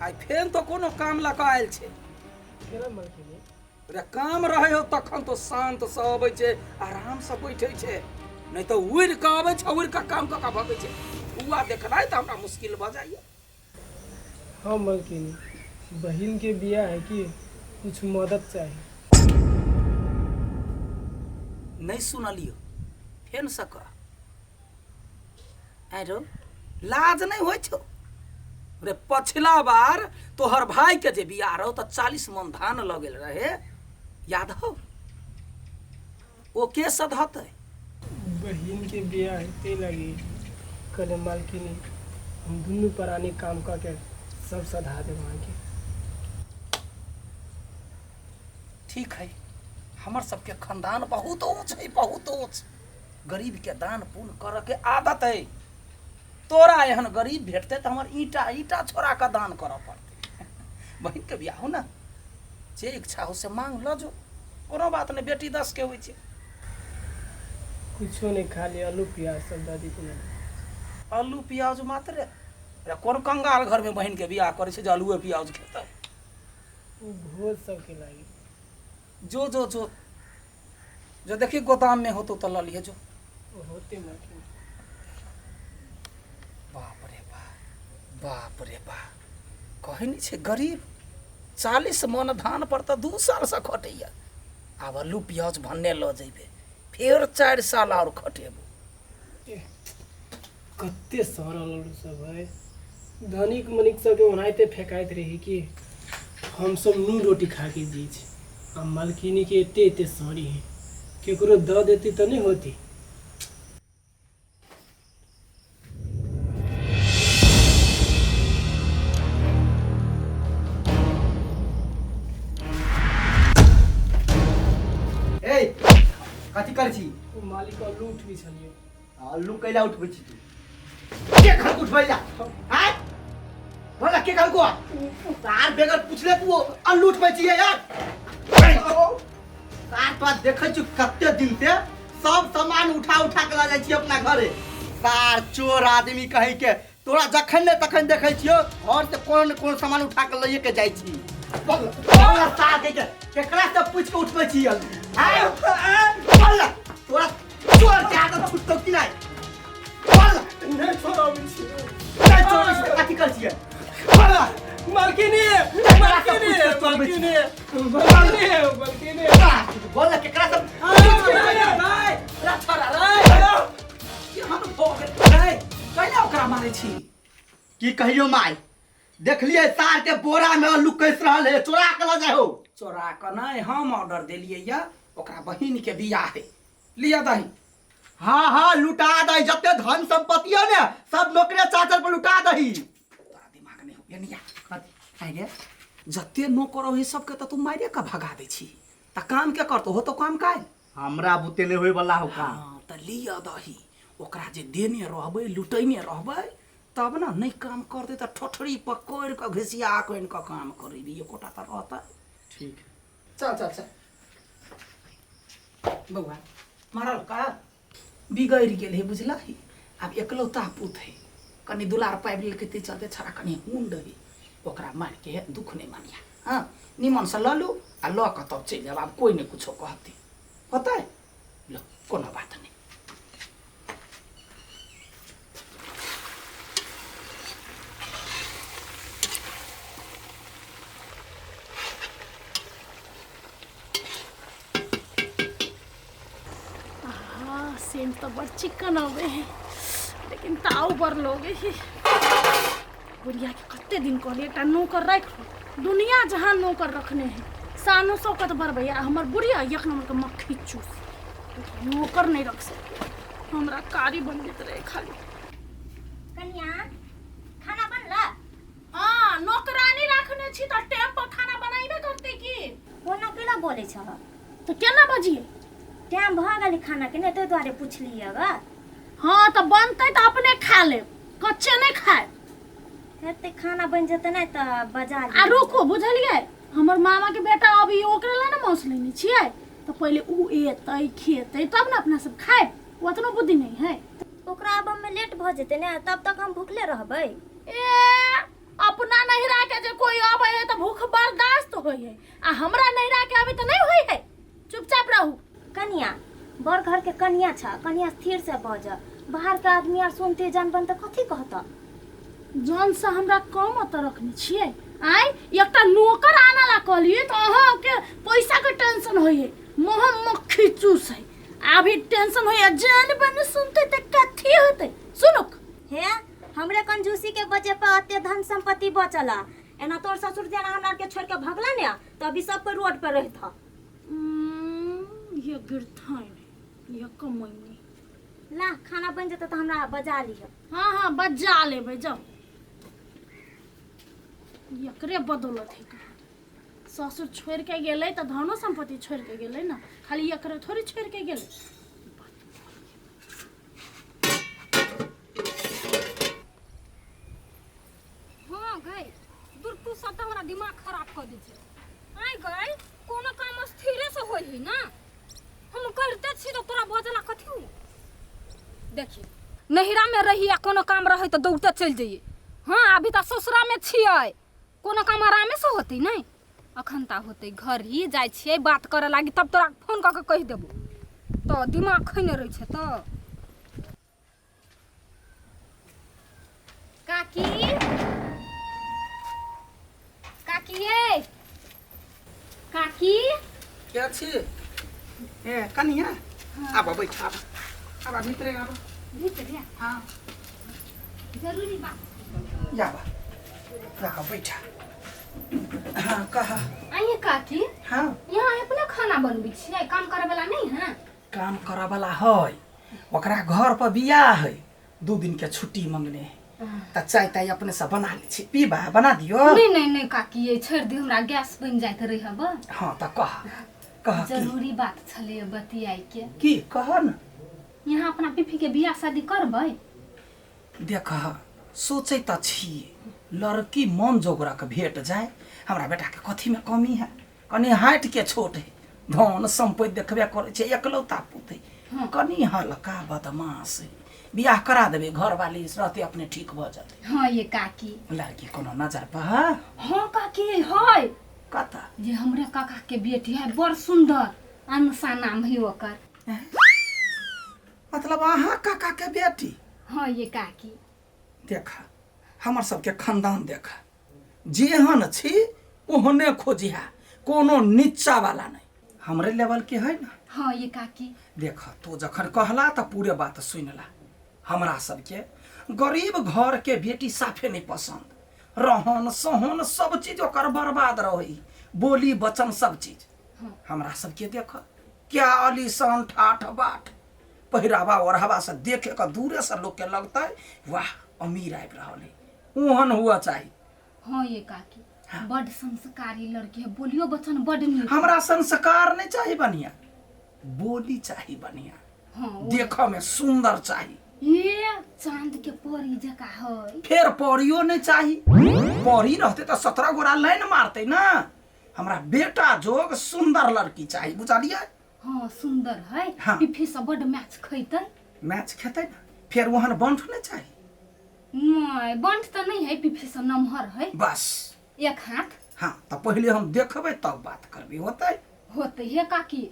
आइ फेन तो कोनो काम लऽ कऽ आयल छै। केना मलकिनी? रे काम रहे हो तखन तो शांत से अबै छै, आराम से बैठे छै, नहीं तो उड़ि कऽ अबै छै, उड़ि कऽ काम कऽ कऽ भगै छै। उआ देखनाइ तऽ हमरा मुश्किल भऽ जाइए। हाँ मलकिनी, बहिन के बियाह है कि कुछ मदद चाही। नहीं सुनलियो, फेन से कह। आँय रौ, लाज नहि होइ छौ रे? पछिला बार तोहर भाई के जे बियाह रहो तऽ 40 मन धान लऽ गेल रहे, याद हौ? ओ के सधतै? बहिन के बियाह हेतै लगी कहले मालकिनी, हम दुनू प्राणी काम कऽ के सब सधा देब अहाँके। ठीक है, हमर सबके खानदान बहुत ऊँच है, बहुत ऊँच। गरीब के दान पुण्य करऽ के आदत है। तोरा एहन गरीब भेटतै तऽ हमर ईंटा ईंटा छोड़ा कऽ दान करऽ पड़तै। बहिन के बियाह हो ने, जे इच्छा हो से मांग लऽ जो, कोनो बात नहि, बेटी 10 के होइ छै। कुछो नहि, खाली आलू प्याज सब दऽ दितियै। आलू प्याज मात्र? अरे कोन कंगाल घर में बहिन के बियाह करै छै जे आलूए प्याज खेतै? ओ भोज सबके लागी। जो जो जो जो, देखी गोदाम में होतो तो लऽ लिहे जो। होते मालकिन। बाप रे बाप, बाप रे बाप, कहै नहि छै गरीब 40 मन धान पर तऽ 2 सालसँ खटैया, आब आलू प्याज भन्ने लऽ जइबे, फेर 4 साल आओर खटेबो। कते सड़ल आलू सब है। धनिक मनिक सबके ओनाहिते फेकाइत रही कि हम सब नून रोटी खा के जी छी, आ मालकिनी के एते एते सड़ी है, केकरो दऽ देती तऽ नहि होती। ए, कथी करै छी? ओ मालिक, आलू उठबै छलियै। आलू कैला उठबै छी तू? के घर उठबै ला? आय बोला, के घर को तार बेगर पूछले तू आलू उठबै छी यार? तार तो देखै छी कते दिन से सब सामान उठा उठा के लऽ जाइ छी अपना घरे। सार चोर आदमी कहे के, तोरा जखन ने तखन देखै छियो घर से कोन कोन सामान उठा के लइए के जाइ छी। बोल बोल सार के, केकरा से पूछ के उठबै छी आलू? आय बोल, तोरा चोर के आदत छुटतौ कि नहि? बोल। नहि छोड़ाबै छी। नहि छोड़बै छी तऽ कथी करै छियै? बोल। मालकिनी, मालकिनी, मालकिनी, मालकिनी, मालकिनी, बोल ना, केकरा से? रे छोरा रे, केहन भऽ गेल रे? कैला ओकरा मारै छी? की कहियो माय, देखलिए सार के बोरा में आलू कैस रहल है, चोरा के लऽ जाय हो। चोरा कऽ नहि, हम ऑर्डर देलियै या, ओकरा बहिन के बियाह है, लिअ दही। हाँ हाँ, लुटा दही, जते धन संपत्ति है ने सब नौकरे चाचर पर लुटा दही। तोरा दिमाग नहि हो निया। आइ गे, जते नौकर होई सबके तऽ तू मारे कऽ भगा दै छी, तऽ काम के करतो? हो तो काम काल्हि हमरा बुते नहि होय वाला हो काम। हाँ तऽ लिअ दही, ओकरा जे देने रहबै, लुटैने रहबै तब ने। नहि काम करतै तऽ ठोठरी पकड़ि कऽ घिसिया कऽ आनि कऽ काम करेबी, एकोटा तऽ रहतै। ठीक। चल चल चल बौआ, मारल का बिगड़ि गेल है बुझलही? आब एकलौता पुत है, कनि दुलार पाबि लेलकै, ताहि चलते छड़ा कनि हुंड है। ओकरा मारिके दुख नहि मानिया। हँ, निमनसँ लऽ लू आ लऽ कऽ तब चलि जायब, आब कोइ नहि कुछो कहतै। होतै लो, कोनो बात नहि। हाँ, सेंट तो बड़ चिकन आवे है, लेकिन ताव बड़ लोगे है। बुढ़िया के कते दिन कहलिए एकटा नौकर राखि लो, दुनिया जहाँ नौकर रखने है, सानो शौकत बढ़बैया, आ हमर बुढ़िया एक नंबर के मक्खी चूस, नौकर नहीं रख सके, हमरा कारी बनबैत रहे खाली। कनिया, खाना बनला? हाँ, नौकरानी रखने छी तऽ टाइम पर खाना बनाइबे करते की। ओना केना बोलै छह? तऽ केना बजिए? टाइम भऽ गेलै खाना के ने, ताहि दुआरे पुछलियै ग। हाँ तऽ बनतै तऽ अपने खा लेब, कच्चे नहि खायब। हेतै, खाना बनि जेतै नहि तऽ बजा आ रुकू, बुझलियै, हमर मामा के बेटा अभी, ओकरे ला ने मांस लेने छियै, तऽ पहिले उ एतै, खेतै, तब ने अपना सब खायब। ओतनो बुद्धि नहीं है। ओकरा आबऽमे लेट भऽ जेतै ने, तब तक हम भुखले रहबै। ए अपना नहिरा के जे कोई आबै है तऽ भूख बर्दाश्त होइ है आ हमरा नहिरा के आबै तऽ नहि होइ है चुपचाप रहू कनिया बड़ घर के कनिया छ कनिया स्थिर से बज बाहर के आदमी आर सुनते जानबन तऽ कथी कहत जौन से हमरा कम अतऽ रखने छियै आँय एकटा नौकर आना ला कहलियै तऽ अहाँके पैसा के टेंशन होइ है मोह मक्खी चूस है अभी टेंशन होइए जान बन सुनते तऽ कथी होतै सुनू हे हमरे कंजूसी के वजह पर अते धन संपत्ति बचल है एना तोर ससुर जेना हमरा के छोड़ के भगला ने तो अभी सब कोई रोड पर रहत ह ये गिरथाइन ये कमैनी ला खाना बन जेतै तऽ हमरा बजा लिह हाँ हाँ बजा लेबै जाओ एकरे बदौलत है कहाँ ससुर छोड़ के गेलै तऽ धनो सम्पत्ति छोड़ के गेलै ने खाली एकरे थोड़ी छोड़ के गेलै हाँ गई दूर तू सब तऽ हमरा दिमाग खराब कऽ दै छै आइ गई कोनो काम स्थिरे से होइ है ना हम करिते छी तऽ तोरा बजला कथी हो देखी नहिरा में रही आ कोनो काम रहै तऽ दौड़ते चलि जइए हाँ अभी तऽ ससुरा में छियै कोनो काम आरामे से होतै नहि अखन ता होतै घर ही जाइ छियै बात करऽ लागी तब तोरा फोन कऽ के कहि देबो तऽ दिमाग खैने रहै छै तऽ काकी काकी ये काकी के छी ए कनिया आब बैठ आब आब भीतरे आब भीतर हाँ जरूरी बात आब आब बैठ हाँ कह आइए काकी हाँ यहाँ अपने खाना बनबै छियै काम करे वाला नहीं है काम करऽ वाला है ओकरा घर पर बियाह है 2 दिन के छुट्टी मंगने है तऽ चाय ताय अपने से बना लै छी पीबा बना दियो नहीं नहीं नहीं काकी ये छोड़ दी हमरा गैस बन जाइत रहे हब हाँ तऽ कह कह की जरूरी बात छलै बतियाई के की कह न यहाँ अपना पीपी के बियाह शादी करबै देख सोचै तऽ छी लड़की मन जोगरक भेट जाय हमरा बेटाके कथीमे कमी है कनि हाइट के छोट है धन सम्पत्ति देखबे करै छै एकलौता पुत है कनि हल्का बदमाश है बियाह करा देबै घरवाली रहते अपने ठीक भऽ जेतै हाँ ये काकी लड़की कोनो नजर पर हाँ काकी है कतऽ जे हमरे काका के बेटी है बड़ सुंदर अंशा नाम है ओकर मतलब अहाँ काका के बेटी हाँ ये काकी देखा हमर सबके खानदान देखा जेहन छी ओहने खोजिहा कोनो नीचा वाला नहीं हमरे लेवल के है ना हाँ ये काकी देख तू जखन कहला तऽ पूरे बात सुनला हमरा सबके गरीब घर के बेटी साफे नहीं पसंद रहन सहन सब चीज ओकर बर्बाद रही बोली वचन सब चीज हमरा सबके देख क्या आलीशान ठाठ बाट पहिरावा ओढ़ावा से देखे के दूरे से लोग के लगतै वाह अमीर आबि रहल है ओहन हुआ चाही हाँ ये काकी बड संस्कारी लड़की है बोलियो बचन बड नीक हमरा संस्कार नहीं चाही बढ़िया बोली चाही बढ़िया हाँ देखऽ में सुंदर चाही ये चांद के परी जका है फेर पौड़ियो नहीं चाही पौड़ी रहते तऽ 17 गोरा लाइन मारते ना हमरा बेटा जोग सुंदर लड़की चाही बुझलियै हाँ सुंदर है हाँ। पिफी सब बड मैच खैतै मैच खेतै ने फेर ओहन बंठ नहि चाही नहीं बंठ तऽ नहीं है पिफी सब नमहर है बस एक हाथ हाँ तऽ पहिले हम देखबै तब बात करबै होतै होते हे काकी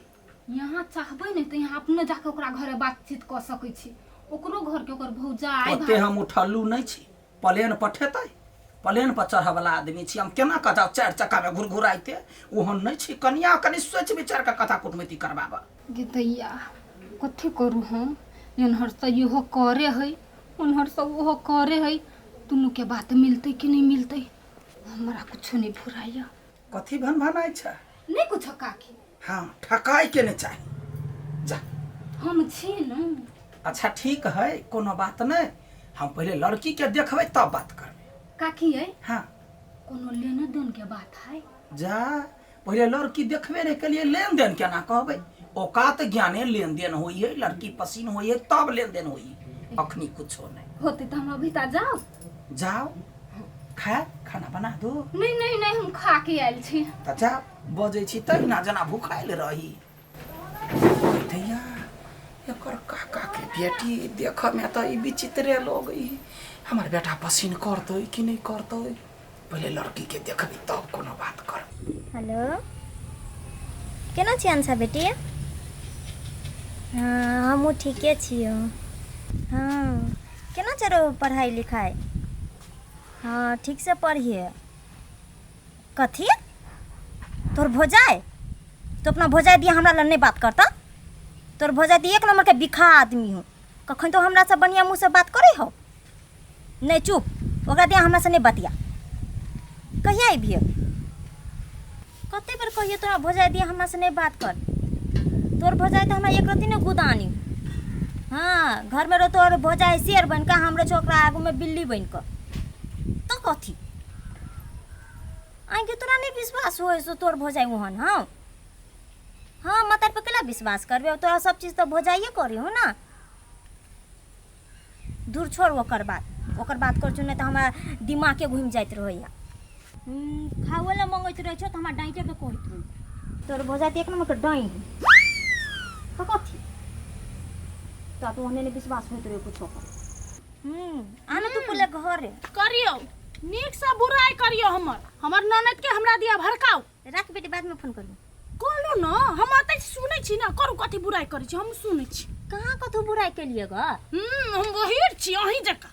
यहाँ चाहबै नहीं तऽ यहाँ अपने जाके ओकरा घरे बातचीत कऽ सकै छी ओकरो घर के ओकर भौजाई ओते हम उठलू नहि छी प्लेन पठेतै प्लेन पर चढ़ऽवला आदमी छी हम केना कऽ जाउ चारि चक्कामे घुरघुराइते ओहन नहि छी कनिया कनि सोचि विचारि कऽ कथा कुटमैती करबाबऽ गे दैया कथी करू हम एन्हर से इहो करे है ओन्हर से ओहो करे है दुनू के बात मिलतै कि नहीं मिलतै हमरा कुछो नहीं फुराइया कथी भन भनाइ छै नहीं कुछो काकी हाँ ठकाइ के नहि चाही जा हम छी न अच्छा ठीक है कोनो बात नहि हम पहिले लड़की के देखबै तब बात करबै काकी है हाँ कोनो लेने देन के बात है जा पहिले लड़की देखबे नहि केलिए लेन देन केना कहबै औकात ज्ञाने लेन देन होइ है लड़की पसीन होइ है तब लेन देन होइ है अखनी कुछो नहि होते तो हम अभी ता जाओ जाओ खा खाना बना दो नहीं नहीं नहीं हम खा के आयल छी तऽ जा बजै छी तब ना जेना भुखायल रही दैया एकर काका के बेटी देखऽ में तऽ ई विचित्रे लगै है हमर बेटा पसीन करतै कि नहि करतै पहिले लड़की के देखबी तब कोनो बात करब। हेलो, केना छी अंशा बेटी? हाँ, हमहूँ ठीके छियौ। हाँ, केना चलै हौ पढ़ाइ लिखाइ? हाँ, ठीकसँ पढ़िहे। कथी तोर भौजाइ? तो अपना भौजाइ दिया हमरा लग नहि बात करता। तोर भौजाइ तऽ एक नम्बरके बिखा आदमी हौ। कखन तो हमरासँ बढ़िआँ मुँहसँ बात करै हौ। नहि, चुप, ओकरा दिया हमरासँ नहि बतिया। कहिया अबिहे? कते बेर कहियो तोरा भौजाइ दिया हमरासँ नहि बात कर। तोर भौजाइ तऽ हमरा एक रत्ती नहि गुदानी। हाँ, घरमे रहो तोर भौजाइ शेर बनि कऽ, हम रहै छियौ ओकरा आगूमे बिल्ली बनि कऽ। तऽ कथी आँय गे, तोरा नहि विश्वास होइ से तोर भौजाइ ओहन हौ? हाँ, मतार पर केला विश्वास करबे? तोरा सब चीज तऽ भौजाइए करी हो ना। दूर छोड़ ओकर बात, ओकर बात कर नहि तऽ हमरा दिमागे घुमि जाइत रहैया। खाओ लए मंगैत रहै छौ तऽ हमरा डाँटे के कहैत रहै। तोर भौजाइ तऽ एक नम्बरके डाँइ है। तऽ कथी तोरा तऽ ओहने नहि विश्वास होइत रहै कुछो पर। आ ने तू पहिले घरे। करियौ नीकसँ बुराइ करियौ हमर हमर ननद के हमरा दिया भड़काउ। राख बेटी, बादमे फोन करबो। कहलहुँ ने हम एतै सुनै छी ने, करू कथी बुराइ करै छी, हम सुनै छी। कहाँ कथू बुराइ केलिए ग? हम बहिर छी अहीं जकाँ।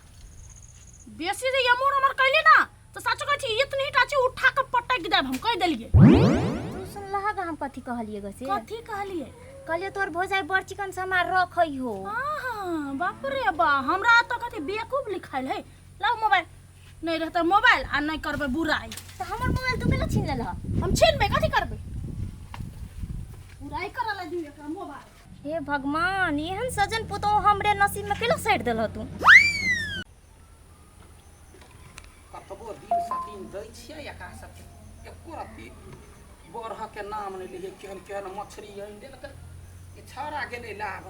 बेसी जे यमोर हमर कैले ना तऽ सच कहै छी इतनी टा छी उठा के पटक देब, हम कहि देलियै। तू सुनलह ग हम कथी कहलिए ग से? कथी कहलिए? कहलिए तोर भौजाइ बड़ चिकन सामान रखै हो। हाँ, बाप रे बा, हमरा तऽ कथी बेवकूफ लिखाइल है। लाउ मोबाइल, नहि रहतै मोबाइल आ नहि करबै बुराइ। तऽ हमर मोबाइल तू केना छीन लेलह? हम छीनबै कथी करबै? बुराइ करऽ ला दियौ एकरा मोबाइल। हे भगवान, एहन सजन पुतोह हमरे नसीब में केला सैट देलह तू? कतबो दिन सतीन दै छियै एकरा सबके एको रत्ती बरहके नाम नहि लिहे। केहन केहन मछरी आनि देलकै ई छौड़ा। गेलै लाब,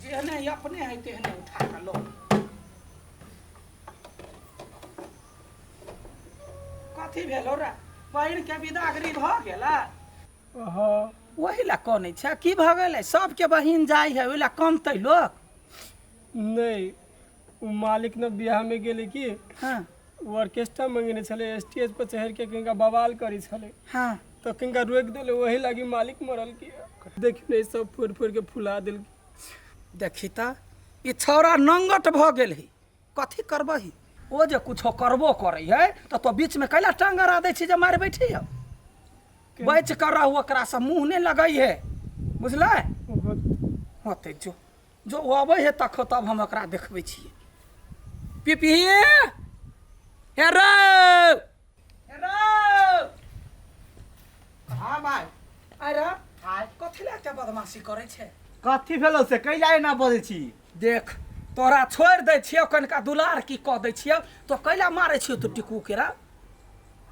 जेहने अपने है तेहने उठा कऽ लऽ। कथी भेलो रे? बहिनके विदागरी भऽ गेलै? हाँ। ओहि लए कनै छै? की भऽ गेलै? सबके बहिन जाइ है, ओहि लए कनतै लोक? नहि, ओ मालिक ने बियाहमे गेलै कि। हाँ। ओ ऑर्केस्ट्रा मंगेने छलै, स्टेज पर चढ़ि के किनका बवाल करै छलै। हाँ। तऽ किनका रोकि देलै, ओही लागी मालिक मरल। की देखी ने, सब फोड़ि फोड़ि के फुला देलकै। देखी तऽ ई छौड़ा नंगट भऽ गेल है। कथी करबही? ओ जे कुछो करबो करै है तऽ तो बीचमे कैला टांग अड़ा दै छी जे मारि बैठी हौ? बचि कऽ रहू, ओकरासँ मुँह नहि लगै है, बुझलै? होतै, जो जो, ओ अबै है तख तब हम ओकरा देखबै छियै। पिपही हे रौ, हे रौ। हाँ भाई। अरे कथी लए एते बदमाशी करै छै? कथी भेलौ से कैला एना बजै छी? देख, तोरा छोड़ि दै छियौ, कनिका दुलार की कऽ दै छियौ, तो कैला मारै छियौ तू टिकू केरा?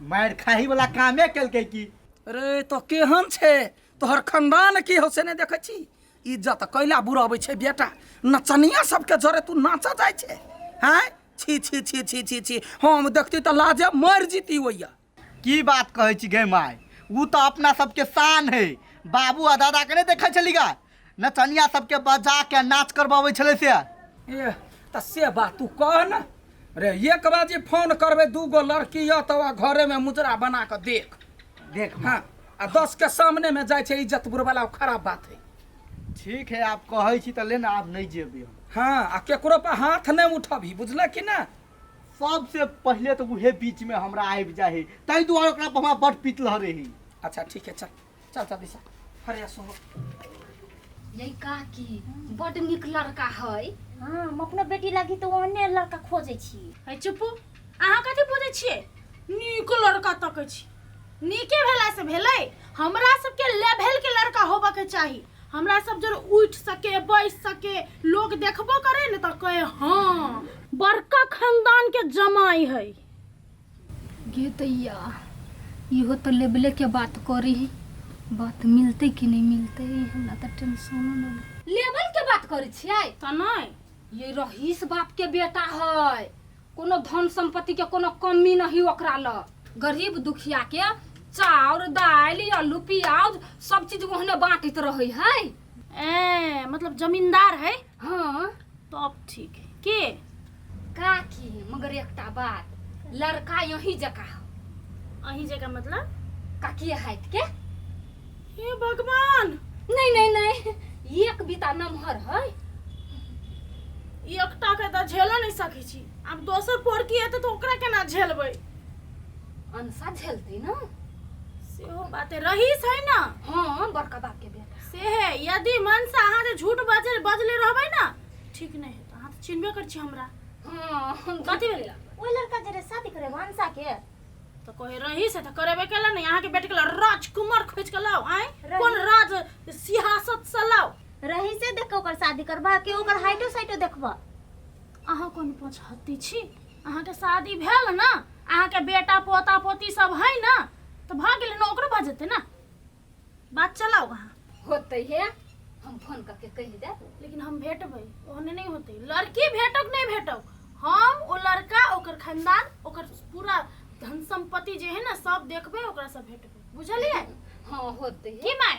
मारि खाही वाला कामे केलकै की? रे, तो केहन छै तोहर खानदान की हौ से नहि देखै छी? इज्जत कैला बुरबै छै बेटा? नचनिया सबके जरे तू नाचऽ जाइ छै? हैं, छी छी छी छी छी छी, हम देखती तऽ लाजे मरि जीती ओइया। की बात कहै छी गे माय, उ तऽ अपना सबके शान है। बाबू आ दादा के नहि देखै छली गा, नचनिया सबके बजा के नाच करबाबै छलै से? ए, तऽ से बात तू कह ने रे। एक बाजी फोन करबै, दू गो लड़की यऽ तऽ ओकरा घरेमे मुजरा बना कऽ देख। देख। हाँ, आ 10 के सामने में जाइ छै इज्जत बुरबला, ओ खराब बात है। ठीक है, आप कहै छी तऽ ले ने, आब नहि जेबै हम। हाँ, आ केकरो पर हाथ नहि उठबही, बुझलक कि ना? सबसे पहिले तऽ उहे बीच में हमरा आबि जाइ है, ताहि दुआरे ओकरा पर हमरा बड पीत लहरे है। अच्छा ठीक है, चल चल चल दिशा हरिया सुनो। ये काकी, बड नीक लड़का है। हाँ, हम अपनो बेटी लागी तऽ ओहने लड़का खोजै छी। है चुपू, अहाँ कथी बुझै छियै? नीक लड़का तकै छी, नीके भेलासँ भेलै? हमरा सबके लेवल के लड़का होबऽके चाही, हमरा सब जर उठि सके बैस सके, लोग देखबो करे ने तऽ कहे हाँ बड़का खानदान के जमाई है। गे दैया, इहो तऽ लेबले के बात करी है, बात मिलतै कि नहि मिलतै, हमरा तऽ टेंशन लगे। लेबल के बात करै छियै? तऽ नहि। ये रहीस बाप के बेटा है, कोनो धन संपत्ति के कोनो कमी नहीं ओकरा लग। गरीब दुखिया के चाउर दालि आलू प्याज सब चीज ओहने बांटैत रहै है। ए मतलब जमींदार है? हाँ। तब ठीक है के। काकी, मगर एकटा बात, लड़का यही जका हो। अहीं जकाँ मतलब काकी हाइट के हे भगवान नहीं नहीं नहीं एक बीता नमहर है एकटा के तऽ झेलो नहि सकै छी आब दोसर पोरकी एतै तऽ ओकरा केना झेलबै अनसा झेलतै ना सेहो बात है रहीस है ना हाँ बड़का बाप के बेटा से है यदि मन से अहाँ जे झूठ बजल बजले रहबै ना ठीक नहि हेतै अहाँ तऽ चिन्हबे करै छी हमरा हाँ कथी भेलै ओहि लड़का जरे शादी करे वंशा के तऽ कहे रही से तऽ करेबे केला नहीं अहाँके बेटी के राजकुमार खोज के लाओ आय रही। कोन राज सिंहासन से लाओ रही से देख के ओकर शादी करबा कि ओकर हाइटो साइटो देखबा अहाँ कोन पछहत्ती छी अहाँके शादी भेल ना अहाँके बेटा पोता पोती सब है ना तऽ भऽ गेलै ने ओकरो भऽ जेतै ना बात चलाउ अहाँ होते है हम फोन करके कहि देब लेकिन हम भेटबै ओहने नहि होतै लड़की भेटक नहि भेटक हम ओ लड़का ओकर खानदान ओकर पूरा धन संपत्ति जे है ना सब देखबै ओकरा सब भेटबै बुझलियै हाँ होते है की माय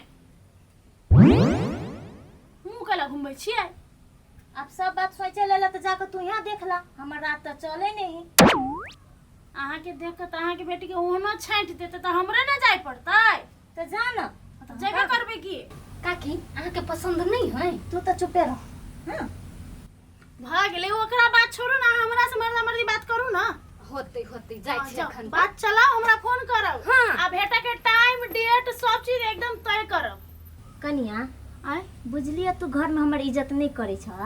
मुँह कैला घुमबै छियै अब सब बात सोचे लेला तऽ जाके तू यहाँ देख ला हमर रात तऽ चले नहीं अहाँके देख कऽ तऽ अहाँके बेटीके ओहनो छाँटि देतै तऽ हमरे ने जाय पड़तै तऽ जा ना तऽ जेबे करबै की काकी अहाँके पसंद नहीं है तू तऽ चुपे रह हाँ भऽ गेलै ओकरा बात छोड़ू ना हमरा से मर्दा मर्दी बात करू ना होते होते जाइ हाँ, छी जाउ, एखन बात चलाउ हमरा फोन करब हाँ। आ भेटे के टाइम डेट सब चीज एकदम तय करब कनिया आय बुझलियै तू घरमे हमर इज्जत नहि करै छह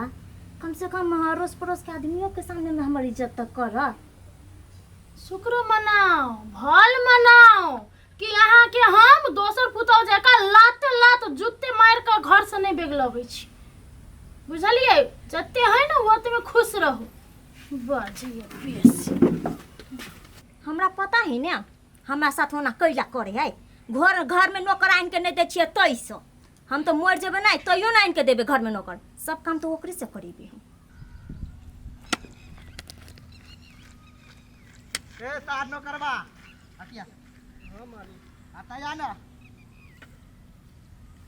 कम से कम अड़ोस पड़ोस के आदमियों के सामने में हमर इज्जत तऽ कर शुक्र मनाओ भल मनाओ कि अहाँके हम दोसर पुतहु जकाँ लात लात जुत्ते मारि कऽ घरसँ नहि बेगलबै छी बुझलियै जते है ने ओतबे खुश रहू बाजैए बेसी हमरा पता है ने हमरा साथ ओना कैला करे है घर घर में नौकर आनि के नहि दै छियै तैसँ हम तऽ मरि जेबै नहि तैयो नहि आनि के देबै घरमे नौकर सब काम तऽ ओकरे से करेबै हम ए सार नौकरबा हटिया हाँ मालिक आता जा ना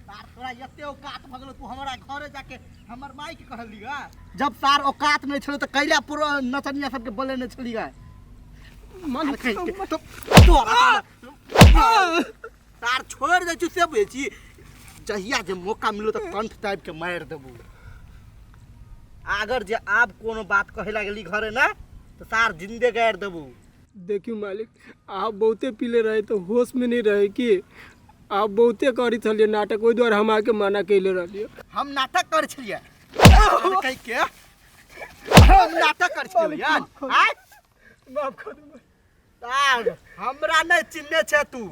सार तोरा एते औकात भऽ गेलो तू हमरा घरे जाके हमर माई के कहली गा जब सार औकात नहीं छलो तऽ कैला पूरा नचनिया सबके बोले नहीं छली गा मालिक तो तोरा सार छोड़ दै छु से बुझै छी जहिया जे मौका मिलो तऽ कंठ टाइप के मारि देबू अगर जे आब कोनो बात कहे लागली घरे ना तऽ सार जिंदे गारि देबू देखियो मालिक आप बहुते पीले रहे तो होश में नहीं रहे कि आप बहुते करी छलियै नाटक ओहि दुआरे हम आके मना कैले रहलियै हम नाटक करै छलियै कहि के हम नाटक करै छलियै यार आय माफ कर दू तार हमरा नहि चिन्हने छै तू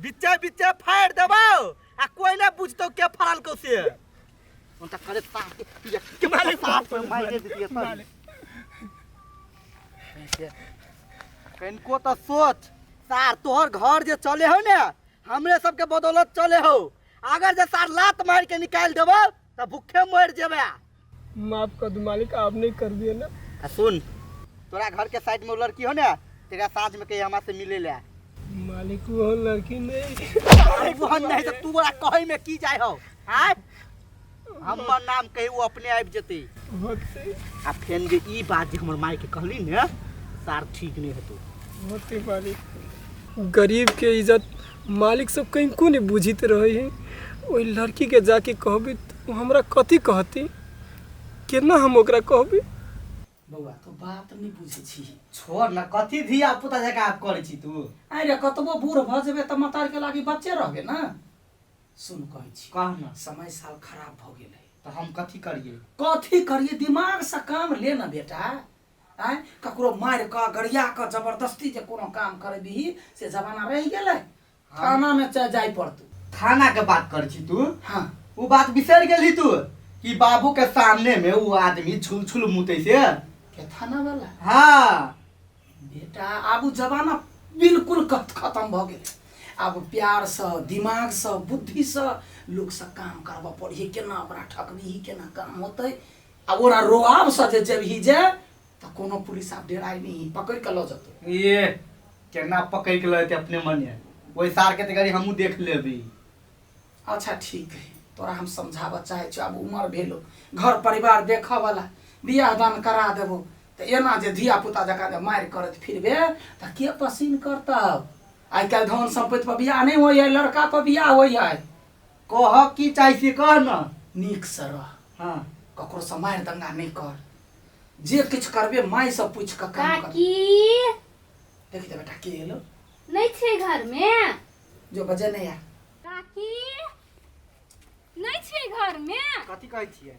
बीचे बीचे फाड़ि देबौ आ कोई नहि बुझतौ के फाड़ल कौ से उनका करे साफ के के मारे साफ पे मार दे दिए सर कनिको तऽ सोच सार तोहर घर जे चले हो ने हमरे सबके बदौलत चले हो अगर जे सार लात मार के निकालि देबो तऽ भूखे मरि जेबे माफ कर दू मालिक आप नहीं कर दिए ना आ सुन तोरा घर के साइड में वो लड़की हो ने तेरा साँझ में कहीं हमरा से मिले ले मालिक वो लड़की नहीं अरे वो नहीं तो तू बड़ा कहे में की जाय हो आय हमर नाम कही वो अपने आबि जेतै होते आ फेन जे ई बात जे हमर माय के कहली ने सार ठीक नहीं हेतौ होते मालिक गरीब के इज्जत मालिक सब कहीं नहीं बुझित रहे है ओहि लड़की के जाके कहबी तऽ ओ हमरा कथी कहती केना हम ओकरा कहबी बौआ तू बात नहि बुझै छी छोड़ न कथी धिया पुता जकाँ आब करै छी तू आइ रे कतबो बूढ़ भऽ जेबै तऽ मतारके लागी बच्चे रहबे ने सुन कहै छी कह न समय साल खराब भऽ गेलै तऽ हम कथी करियै कथी करियै दिमागसँ काम ले ने बेटा आँय ककरो मारि कऽ गरिया कऽ जबरदस्ती जे कोनो काम करबिही से जमाना रहि गेलै थानामे जाय पड़तौ थाना के बात करै छी तू हाँ वो बात बिसरि गेलही तू कि बाबू के सामने में वो आदमी छुल छुल मुतै से के थाना वाला हाँ बेटा आब उ जमाना बिल्कुल खत्म भऽ गेलै आब प्यारसँ दिमागसँ बुद्धिसँ लोकसँ काम करबऽ पड़िहे केना ओकरा ठकबिही केना काम होतै आ ओकरा रोआबसँ जे जेबही जे तऽ कोनो पुलिस आब डेराइ नहि पकड़ि कऽ लऽ जेतौ ये केना पकड़ि के लऽ जेतै अपने मने ओहि सार के तऽ गरी हमहूँ देख लेबै अच्छा ठीक है तोरा हम समझाबऽ चाहै छियौ आब उमर भेलो घर परिवार देखऽ वाला बियाह दान करा देबो तऽ एना जे धिया पुता जकाँ जे मारि करैत फिरबे तऽ के पसीन करतौ आइ काल्हि धन सम्पत्ति पर बियाह नहि होइए लड़का पर बियाह होइए कह की चाहै छी कह न नीकसँ रह हाँ ककरोसँ मारि दंगा नहि कर जे किछु करबे मायसँ पूछि कऽ काम कर काकी देखि दे बेटा के एलो नहि छै घर में जो बजे नहि आ काकी नहि छै घर में कथी कहै छियै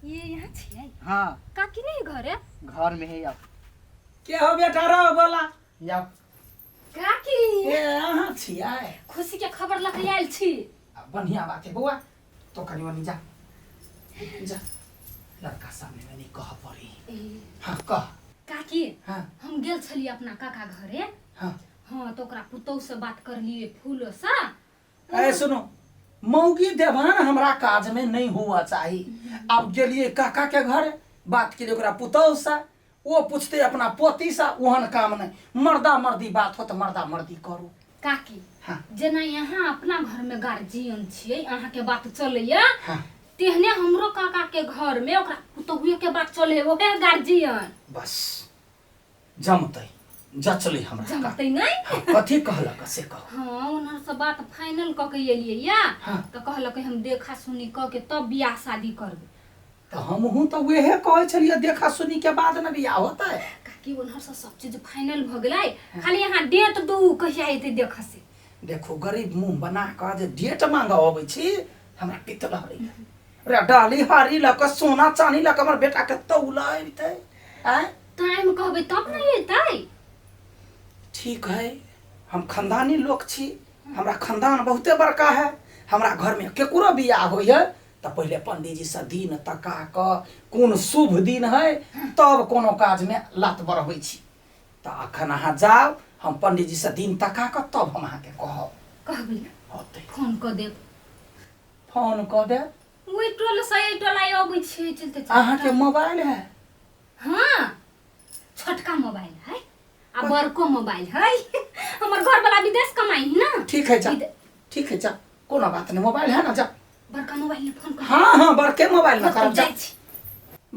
ये यहाँ छियै हाँ काकी नहीं घर है घर में है अब के हो बेटा रह बोला या काकी ए अहाँ छियै खुशी के खबर लऽ के आयल छी आ, बढ़िया बात है बौआ तो कनि मनि जा जा लड़का सामने में नहीं कह पड़ी ए, हाँ कह काकी हाँ हम गेल छलियै अपना काका घरे हाँ हाँ तऽ ओकरा पुतोहु से बात करलियै फूलो से ए सुनो मौगी देवान हमरा काज में नहीं हुआ चाही अब गेलिए काका के घर बात के ओकरा पुतोह से वो पूछते अपना पोती से ओहन काम नहीं मर्दा मर्दी बात हो तो मर्दा मर्दी करू काकी हाँ। जेना यहाँ अपना घर में गार्जियन छियै अहाँ के बात चलैया हाँ। तेहने हमरो काका के घर में ओकरा पुतोहुए के बात चले ओहे गार्जियन बस जमतै जचलै हमरा का। जमतै नहि हाँ, कथी कहलक से कह हाँ उन्हर से बात फाइनल कऽ के एलियै या हाँ। तऽ कहलकै हम देखा सुनी कऽ के तब बियाह शादी करबै तऽ हमहूँ तऽ उहे कहै छलियै देखा सुनी के बाद ने बियाह होतै काकी उन्हर से सब चीज फाइनल भऽ गेलै खाली अहाँ डेट दू कहिया एतै देखऽ से देखो गरीब मुँह बना कऽ जे डेट मांगऽ अबै छी हमरा पित्त लहरैया रे डाली हारी लऽ कऽ सोना चानी लऽ कऽ हमर बेटाके तौल अबितै आँय टाइम कहबै तब ने एतै ठीक है हम खानदानी लोक छी हमरा खानदान बहुते बड़का है हमरा घरमे केकरो बियाह होइए तऽ पहिले पंडीजीसँ दिन तका कऽ कोन शुभ दिन है तब कोनो काजमे लात बढ़बै छी तऽ अखन अहाँ जाउ हम पंडीजीसँ दिन तका कऽ तब हम अहाँके कहब कहबै ने होतै फोन कऽ देब फोन कऽ देब ओहि टोल से एहि टोल आइ अबै छियै चलते चलते। अहाँके मोबाइल है हाँ छोटका मोबाइल है आ बड़को मोबाइल है हमर घर वाला विदेश कमाई है ना ठीक है जा विदे- ठीक है जा कोनो बात नहीं मोबाइल है ना जा बड़का मोबाइल में फोन कर हाँ हाँ बड़के मोबाइल में करब जा जाइ छी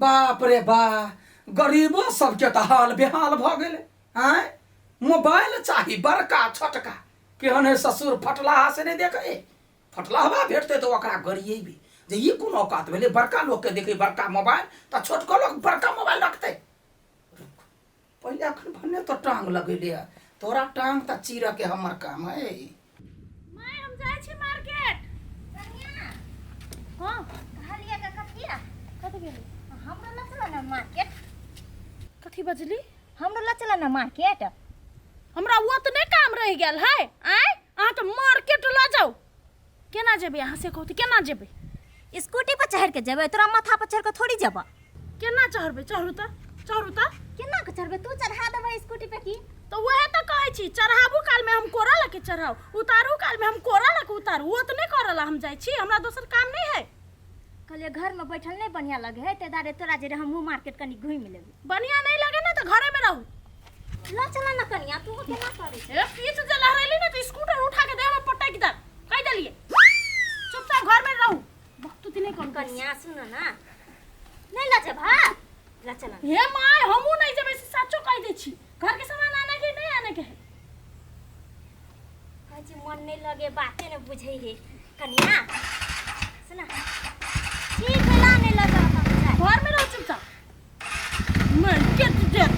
बाप रे बा गरीबो सबके तऽ हाल बेहाल भऽ गेलै आँय मोबाइल चाही बड़का छोटका केहन है ससुर फटलाहा से नहि देखै फटलाहबा भेटतै तऽ ओकरा गरिएबै जे ई कोन औकात भेलै बड़का लोकके देखै बड़का मोबाइल तऽ छोटको लोक बड़का मोबाइल रखतै रुक पहिले अखन भने तो टांग लगेले है तोरा टांग तऽ चीरऽ के हमर काम है माय हम जाइ छी मार्केट हाँ कहलियै के कथी कथी भेलै हमरो लऽ चलऽ ने मार्केट कथी बजली हमरो लऽ चलऽ ने मार्केट हमरा ओतने काम रहि गेल है आँय अहाँके मार्केट लऽ जाउ केना जेबै अहाँ से कहू तऽ केना जेबै स्कूटी पर चढ़ के जेबै तोरा माथा पर चढ़ के थोड़ी जेबऽ केना चढ़बै चढ़ू तऽ चढ़ू तऽ केना के चढ़बै तू चढ़ा देबै स्कूटी पे की तऽ वएह तऽ कहै छी चढ़ाबू कालमे हम कोरा लऽ के चढ़ाउ उतारू कालमे हम कोरा लऽ के उतारू ओ तऽ नहि करऽ लए हम जाइ छी हमरा दोसर काम नहि है कहलियै घर में बैठल नहीं बढ़िया लगे है ते दारे तोरा जे हमहूँ मार्केट कनी घूमि लेबै बढ़िया नहीं लगे ना तऽ घरेमे रहू ल चला ना कनिया तू केना करै छै ए पीठ जे लहरेली ना तऽ स्कूटर उठा के देह में पटक दे कहि देलिए चुपचाप घर में रहू बकतुती नहीं करू कनिया सुन ना नहीं ल जेबा ल चला हे my हमहूँ नहीं जेबै से सचो कहि दै छी घर के सामान आने के नहीं आने के है कहै छी मन नहीं लगे बाते ने बुझै हे कनिया सुन ठीक है ला नहीं ल जा घर में रहो चुपचाप मैं के तुझे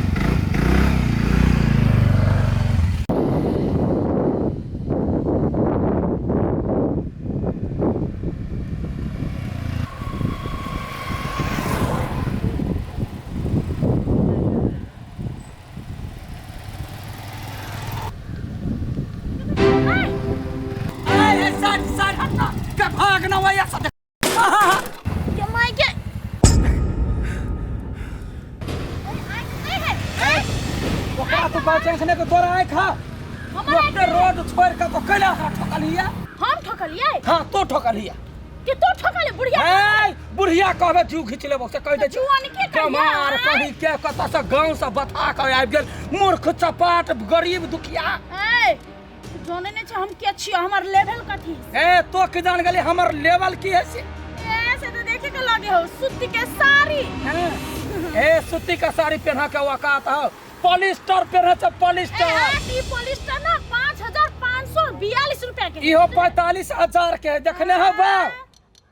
साइड साइड हट ना के भाग ना वही ऐसा के my के ओकरा तो बात आँख के तोरा आँख हा ओते रोड छोड़ के तो कैला ओकरा ठोकलिया हम ठोकलिए हाँ तो ठोकलिया कि तू ठोकले बुढ़िया ए बुढ़िया कहबे जीव घीच लेबो से कहि दे जुआन के कहिया, कमार आँय? कहीं के कतऽ से गाँव से बता के आबि गेल मूर्ख चपाट गरीब दुखिया ए तू जाने नहीं छै हम के छियो हमर लेवल कथी है ए तो के जान गेली हमर लेवल की है से ए से तो देखे के लगे हो सूती के साड़ी हैं? ए सूती का साड़ी पहना के औकात हो पॉलिस्टर पहने छै ए पॉलिस्टर हाँ, ई पॉलिस्टर ना 5500 42 रुपया के इहो 45,000 के है देखने हो बाऊ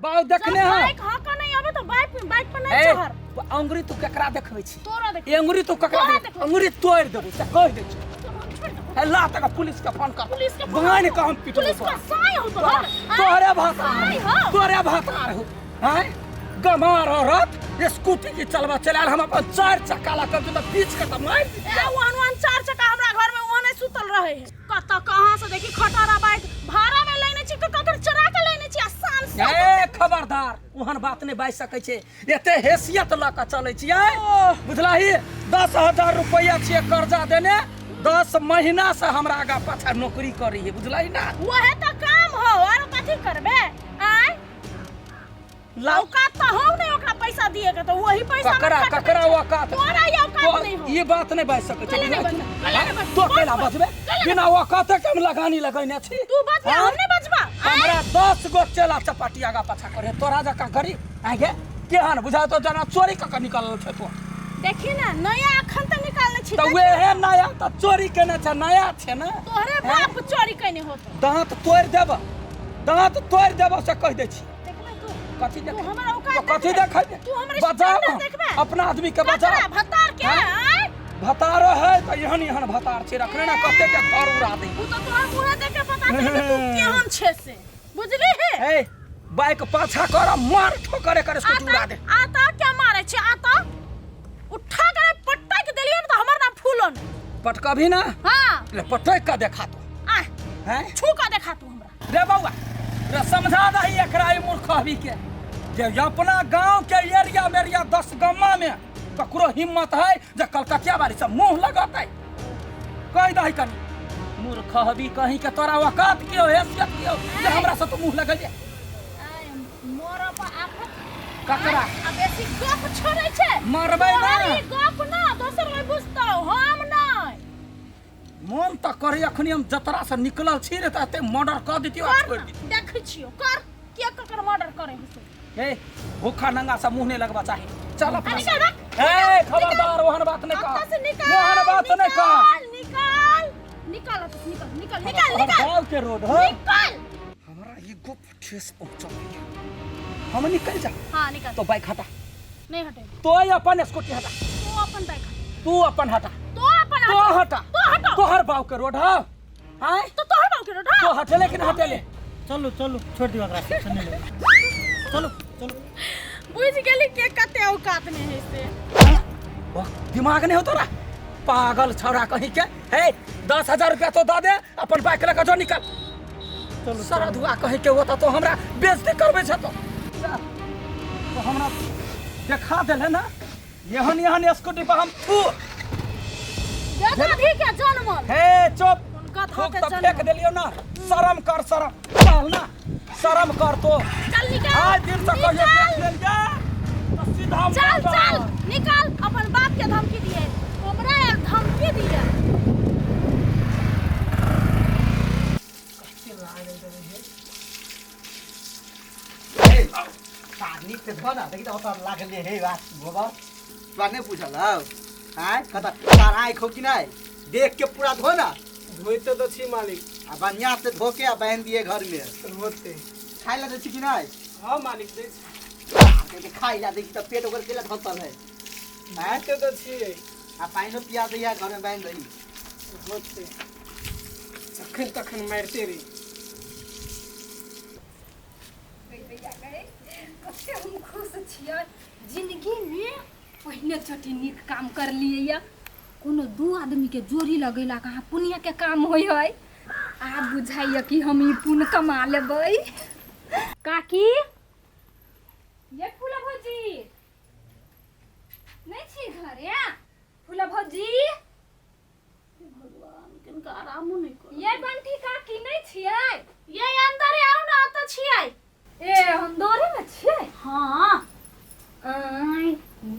बाऊ देखने जब हो बाइक हक नहीं आवे तो बाइक बाइक पर नहीं ए, चढ़ अंगुरी तू केकरा देखबै छी तोरा देख अंगुरी तू केकरा तोरा देखबै? देखबै। अंगुरी तोड़ि देबौ से कहि दै छी छोड़ दे हे ला तक पुलिस के फोन कर पुलिस के फोन बान्हि के हम पिटबौ पुलिस तोरा। का साई हो तोहर तोहरे भाषा साई हो तोरे भाषा हो हैं गमार औरत स्कूटी की चलबा चलाल हम अपन चार चक्का ला कर तऽ बीच के तऽ मारि दी। ए ओहन ओहन चार चक्का हमरा घर में ओहने सुतल रहे है कत कहाँ से देखी खटारा बाइक भाड़ा में लेने छी ककर चोरा के लेने छी आ शान से ए खबरदार ओहन बात नहि बाजि सकै छै एते हैसियत लऽ कऽ चलै छियै बुझलही 10,000 रुपैआ छियै कर्जा देने 10 महीना से हमरा आगा पाछा नौकरी करी है बुझलही ना वहे तो काम हो और कथी करबे आय लाउ औकात तो हो नहीं ओकरा पैसा दिए के तो वही पैसा में ककरा खटबै ककरा छै। औकात तोरा ई औकात तो नहीं हो ये बात नहीं बाजि सकै छै कैले नहीं बुझलही? बजबै, कैले नहीं बजबै, तो कैला बजबै, बजबै कैले बिना औकाते के हम लगानी लगैने छी तू बजबे हाँ? हम नहीं बजबा आय हमरा 10 गो चेला चपाटी आगा पाछा करे तोरा जकाँ गरीब आगे केहन बुझा तो जना चोरी कऽ के निकलल छै तो देखी ना नया अखन तक निकालने छी तऽ वेहे नया तऽ चोरी केने छै नया छै ने तोहरे बाप चोरी केने होतो दाँत तोड़ि देब दाँत तोड़ि देब से कहि दै छी देखले तू कथी तू देख हमरा औकात तो कथी देखबे? देखै तू हमर बचाव स्टैंडर्ड देखबे? अपना आदमी के ककरा बचाव भतार के हाँ? आय भतारो है तऽ एहन एहन भतार छै रखने ना कते के घर उड़ा दे उ तो तोहर मुँहे देख के पता चल तू केहन छे से बुझली हे ए बाइक पाछा कर मार ठोकर एकर स्कूटी उड़ा दे आता क्या मारे छे आता उठा कर पटक देलियो न त हमर नाम फूलन पटकभी ना हां ले पटक के देखा तो आ हैं छू के देखा तू हमरा रे बौआ रे समझा दही एकरा ई मूर्खहबी के जे अपना गांव के एरिया मेरिया 10 गम्मा में ककरो हिम्मत है जे कलकतिया बारी से मुंह लगतै कहि दही कनी मूर्खहबी कहीं के तोरा औकात के हो हैसियत के हो जे हमरा से तू मुंह लगैले मोर पर आफत ककरा आ बेसी गप छोड़ै छै मरबै ना। तोहर ई गप ना दोसर कोई बुझतौ हम नै मन तऽ करे अखनी हम जतरा से निकलल छी रे तऽ एते मर्डर कऽ दितियो आ कर छोड़ि ना, दितियो देखै छियौ कर के ककर मर्डर करे है से ए भूखा नंगा से मुंह नहीं लगवा चाही चल अपना आ, निकाल, रख, ए खबरदार ओहन बात नहीं अतऽ से कह निकाल ओहन बात नहीं कह निकाल निकाल अतऽ से निकाल निकाल निकाल तोहर निकाल गाँव के रोड हो निकाल हमरा ई गप ठेस पहुंचल हम निकल जा हाँ निकाल तो बाइक हटा नहीं हटे तो अपन स्कूटी हटा तू अपन बाइक हटा तू अपन हटा तो अपन तो हटा हटा तो हटो तोहर बाव के रोड हो आय तो तोहर बाप के रोड तो हटेले कि ना हटेले चलू चलू छोड़ दियौ एकरा चलने लेबै चलू चलू बुझ गेली के कते औकात में है से वाह, दिमाग नहीं हो तोरा पागल छौड़ा कहीं के हे 10,000 रुपया तो दऽ दे अपन बाइक लऽ कऽ जो निकल चलू सारा धुआ कहीं के होता तो हमरा बेइज्जती करबै छ तो जा, तो हमरा देखा देले ना एहन एहन स्कूटी पर हम थू गधा के जनमल हे चुप हुनका थूक के तऽ फेंक जनमल देलियौ ना शरम कर शरम चल ना शरम कर तो चल निकाल आज दिन से कहियो निकाल देख लेलियै तऽ सीधा चल मर्डर। चल निकाल अपन बाप के धमकी दिए हमरा यार धमकी दिए नीक से धो ना देखी तऽ ओतऽ लागले हे बात गोबर तोरा नहि बुझल हौ आँय कतऽ तार आँखि हो कि नहि देख के पूरा धो ना धोइते तऽ छी मालिक आ बढ़िया से धो के आ बान्हि दिए घर में होते खाइ लए दै छी कि नहि हाँ मालिक दै छी खाइ लए दै छी तऽ पेट ओकर केला धसल है आँय धोइते तऽ छियै आ पानिओ पिया दैया घर में बान्हि दही होते जखन तखन मारिते रही कते हम खुश छियै जिंदगीमे पहिने चोटी नीक काम करलियै या कोनो दू आदमीके जोड़ी लगेलाक अहाँ पुण्यके काम होइ है आब बुझाइए कि हम ई पुण्य कमा लेबै काकी ये फूला भौजी नहि छी घरे फूला भौजी भगवान किनका आरामो नहीं कर ये बंटी काकी नहि छियै ये अंदर आउ ना अतऽ छियै ए अंदरे में छियै हाँ आय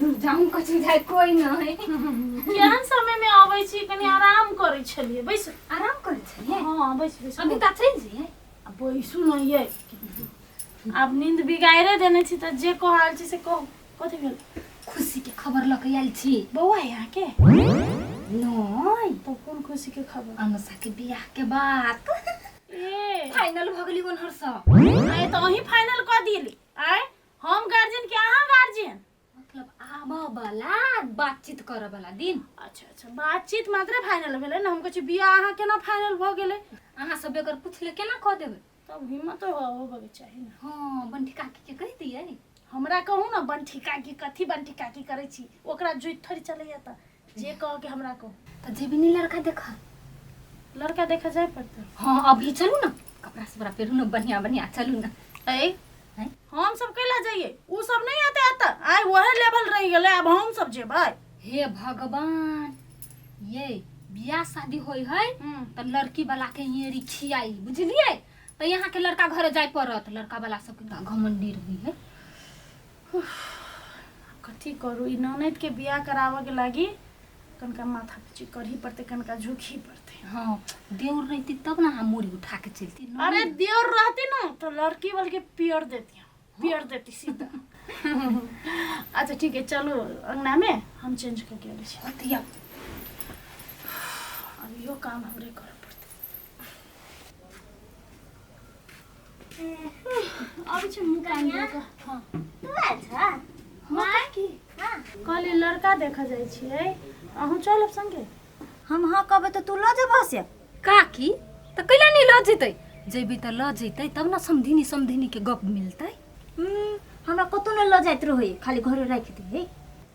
दूर जाऊं कछु जाय कोई नहीं केहन समय में अबै छी कनी आराम करै छलियै बैस आराम करै छलियै हाँ बैस बैस अभी तऽ चलि जइयै आ बैसू न ये आब नींद बिगाड़े देने छी तऽ जे कह रहल छी से कहू कथी भेल खुशी के खबर लऽ के आयल छी बौआ यहाँ के नहीं तब कोन खुशी के खबर अनुषा के बियाह के बात ए फाइनल भऽ गेली ओनहर सँ आय तऽ अहीं फाइनल कऽ दिली आय हम गार्जियन के अहाँ गार्जियन मतलब आबऽ वाला बातचीत करऽ वाला दिन। अच्छा अच्छा, बातचीत मात्रे फाइनल भेलै ने। हम कहै छी बियाह अहाँ केना फाइनल भऽ गेलै? अहाँ सब बेगर पूछले केना कऽ देबै? तब हिम्मत होबऽ के चाही ने। हँ, बंठी काकी के कहि दियै। हमरा कहू ने बंठी काकी कथी बंठी काकी करै छी, ओकरा जुति थोड़ी चलैया। तऽ जे कह के हमरा कहू। तऽ जेबी नहीं लड़का देखऽ? लड़का देखऽ जाय पड़तै। हाँ, अभी चलू ना, कपड़ा सपड़ा पेरू ना, बढ़िया बढ़िया चलू ना। ए हम सब कैला जाइए? उ सब नहीं आते आता आय, वहे लेवल रह गेलै, अब हम सब जेबै। हे भगवान, ये बियाह शादी होय है तऽ लड़की वाला के ये खियाई बुझलियै, तऽ यहाँ के लड़का घरे जाय पड़त। लड़का वाला सबके तऽ घमंडी रही है। कथी करू, ई ननद के बियाह कराबऽ के लागी कनका माथा पिची करही पड़तै, कनका झुकही पड़तै। हाँ, देवर रहती तब ना हम मूड़ी उठा के चलती। अरे देवर रहती ना तो लड़की वाल के पियर देती, पियर देती सीधा। अच्छा ठीक है, चलो अंगना में, हम चेंज करके अबै छी। हतिया अब इहो काम हमरे करऽ पड़तै। अबै छी मुँह कान धो कऽ। हाँ तू आयल छ? माय की? हाँ, कहली लड़का देखऽ जाइ छियै, अहूँ चलब संगे। हम हाँ कहबै तऽ तू लऽ जेबह से? काकी तऽ कैला नहीं लऽ जेतै? जेबै तऽ लऽ जेतै, तब ने समधिनी समधिनी के गप मिलतै। हमरा कतौ नहि लऽ जाइत रहै, खाली घरे राखि दे।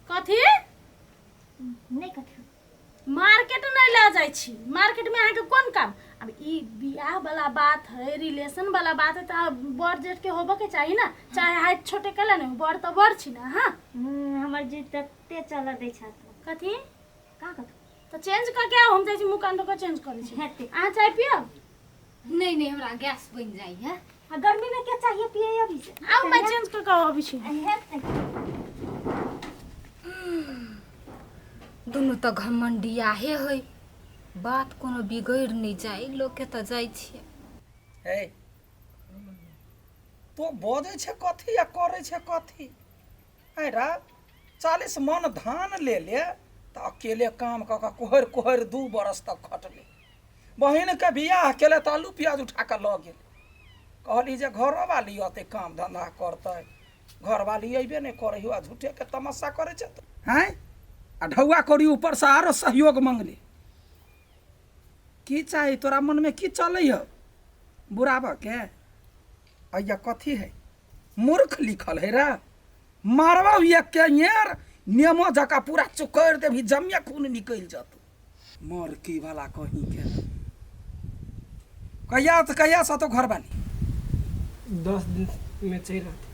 कथी? नहि कथी। मार्केट नहीं लऽ जाइ छी? मार्केट में अहाँके कोन काम? अब ई बियाह वाला बात है, रिलेशन वाला बात है, तऽ बड़ जेठ के होबऽ के चाही ना, चाहे हाइट छोटे कैला नहीं, बड़ तऽ बड़ छी ना। हाँ। हमर जी तते चलऽ दै छथि। कथी? कहाँ कथी? तऽ चेंज कऽ के आउ, हम जाइ छी मुँह कान धो कऽ चेंज करै छी। हेतै। अहाँ चाय पियब? नहीं नहीं, हमरा गैस बन जाइ है। आ गर्मी में क्या चाहिए पिए अभी से? आउ मैं चेंज कऽ के अबै छी। हेतै। दुनू तऽ घमंडियाहे है, बात कोनो बिगड़ि नहि जाइ लोकके तऽ जाइ छियै। हे, तो बजै छै कथी आ करै छै कथी? आइ रा 40 मन धान ले ले तऽ अकेले काम कऽ कऽ कोहरि कोहरि 2 बरस तक खटले। बहिनके बियाह केले तऽ आलू प्याज उठा कऽ लऽ गेल। कहली जे घरोवाली अतै, काम धंधा करतै, घरवाली अयबे नहि करै हो आ झूठेके तमाशा करै छै आँय। आ ढौआ करी ऊपरसँ आरो सहयोग मंगले। की चाही तोरा? मनमे की चलै हौ बुढ़ाबऽ के? अइया कथी है, मूर्ख लिखल है रा? मारबौ एक के यार, नेमो जकाँ पूरा चुकैर देबही, जमिया खून निकलि जतौ मरकी वाला कहीं के। कहिया तऽ कहिया से तो घरवाली? 10 दिन में चलि आते।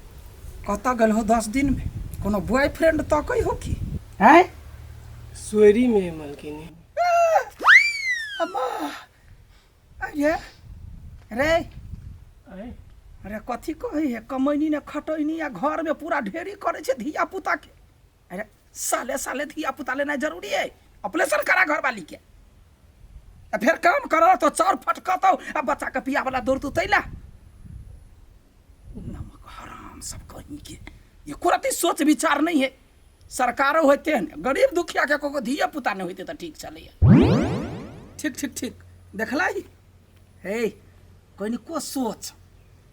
कतऽ गेल हो 10 दिन में? कोनो बॉयफ्रेंड तकै हो की? हैं? सोयरी में मलकिनी। अम्मा, अरे रे। आँय? अरे कथी कहै है, कमैनी ने खटैनी आ घर में पूरा ढेरी करै छै धिया पुता के। अरे साले साले धिया पुता लेनाइ जरूरी है? ऑपरेशन करा घरवाली के आ फेर काम कर तो चाउर फटकतौ आ बच्चा के पिया वाला दौड़तौ। तैला नमक हराम सब कहीं के ये कुरती सोच विचार नहीं है। सरकारो होते हैं गरीब दुखिया के को धिया पुता नहीं होते तऽ ठीक चलैया। ठीक ठीक ठीक देखला ही। हे, कनिको सोच,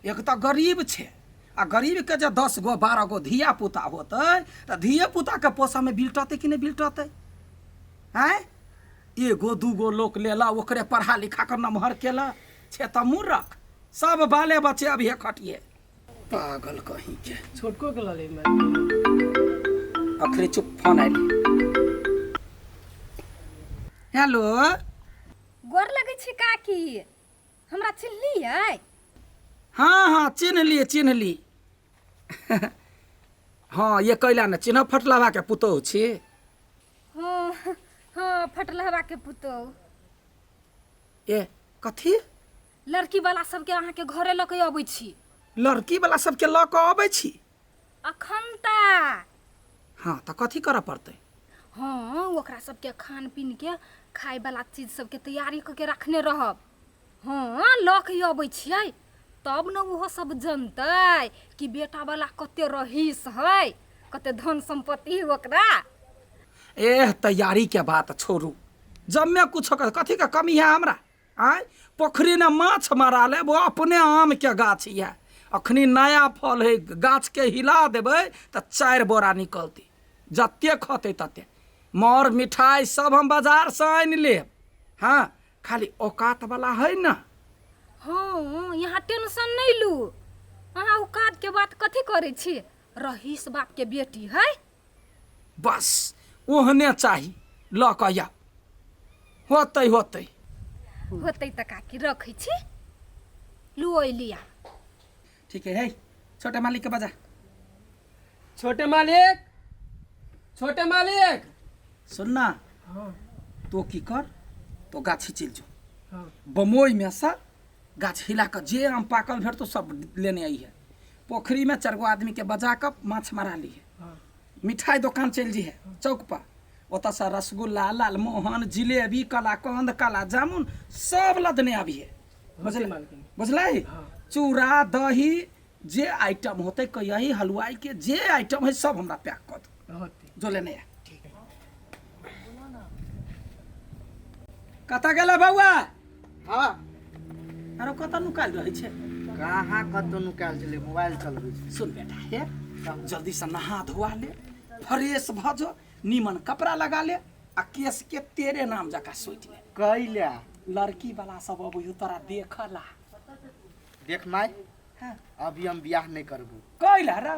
एक तऽ गरीब छै आ गरीब के जे 10 गो 12 गो धिया पुता होतै तऽ धिये पुता के पोसऽ में बिलटतै कि नहि बिलटतै? आँय, एगो दूगो लोक लेला, ओकरे पढ़ा लिखा कऽ नमहर केला छै तऽ मूर्ख सब बाले बच्चे अभी खटिए पागल कहीं के। छोटको के लऽ लेब मलकिनी। अखरे चुप, फोन आयल। हेलो। गोर लगै छी काकी, हमरा चिन्हलियै? हाँ हाँ, चिन्ह लिए, चिन्ह ली। हाँ, ये कैला ने चिन्ह, फटलवा के पुतोहु छी। हाँ हाँ, फटलहवा के पुतोहु। ए कथी? लड़की वाला सबके अहाँके घरे लऽ के अबै छी। लड़की वाला सबके लऽ कऽ अबै छी? अखन तऽ हाँ, तऽ कथी करऽ पड़तै? हाँ, ओकरा सबके खान पीन के खाय वाला चीज सबके तैयारी कऽ के रखने रहब। हाँ, लऽ के अबै छियै तब ने ओहो सब जनतै कि बेटा वाला कते रहीस है, कते धन सम्पत्ति है ओकरा। एह, तैयारी के बात छोड़ू, जम्मे कुछ कथी के कमी है हमरा? आँय पोखरि ने माछ मारा लेब ओ अपने आमके गाछ यऽ अखनी नया फल है गाछके हिला देबै तऽ 4 बोरा निकलतै जते खतै तते मर मिठाइ सब हम बाजारसँ आनि लेब हँ खाली औकात वाला है ना। हाँ यहाँ टेंशन नहीं लू, अहाँ औकात के बात कथी करै छी, रहीस बाप के बेटी है। बस ओहने चाही, लऽ कऽ आउ, होतै होतै होतै तऽ काकी रखै छी, लू अइली आ। ठीक है, हे छोटे मालिक के बजा। छोटे मालिक, छोटे मालिक। सुन ना। हाँ। तो की कर, तो गाछी चलि जो। हाँ। बमोई में से गाछ हिला कऽ जे आम पाकल भेटतो सब लेने आई है। पोखरी में 4 गो आदमी के बजा कऽ माछ मारा ली है। हाँ। मिठाई दोकान चलि जी है चौक पर, ओतऽ से रसगुल्ला, लालमोहन, जिलेबी, कलाकंद, काला जामुन सब लदने आबी है। बुझल? मालकिन। बुझलै? हाँ। चूड़ा दही जे आइटम होतै कहियही हलवाई के जे आइटम है सब हमरा पैक कऽ दो। होतै। जो लेने आ। ठीक है। कतऽ गेलै बौआ? हाँ। आरो कतऽ नुकायल रहै छै? कहाँ कतऽ नुकायल छलै, मोबाइल चलबै छै। सुन बेटा, हे जल्दी से नहा धोआ ले, फ्रेश भऽ जो, नीमन कपड़ा लगा ले आ केस के तेरे नाम जकाँ सोचि ले। कैला? लड़की वाला सब अबै हो तोरा देखला। देख माय, हाँ। अभी हम बियाह नहीं करबो। कैला रे?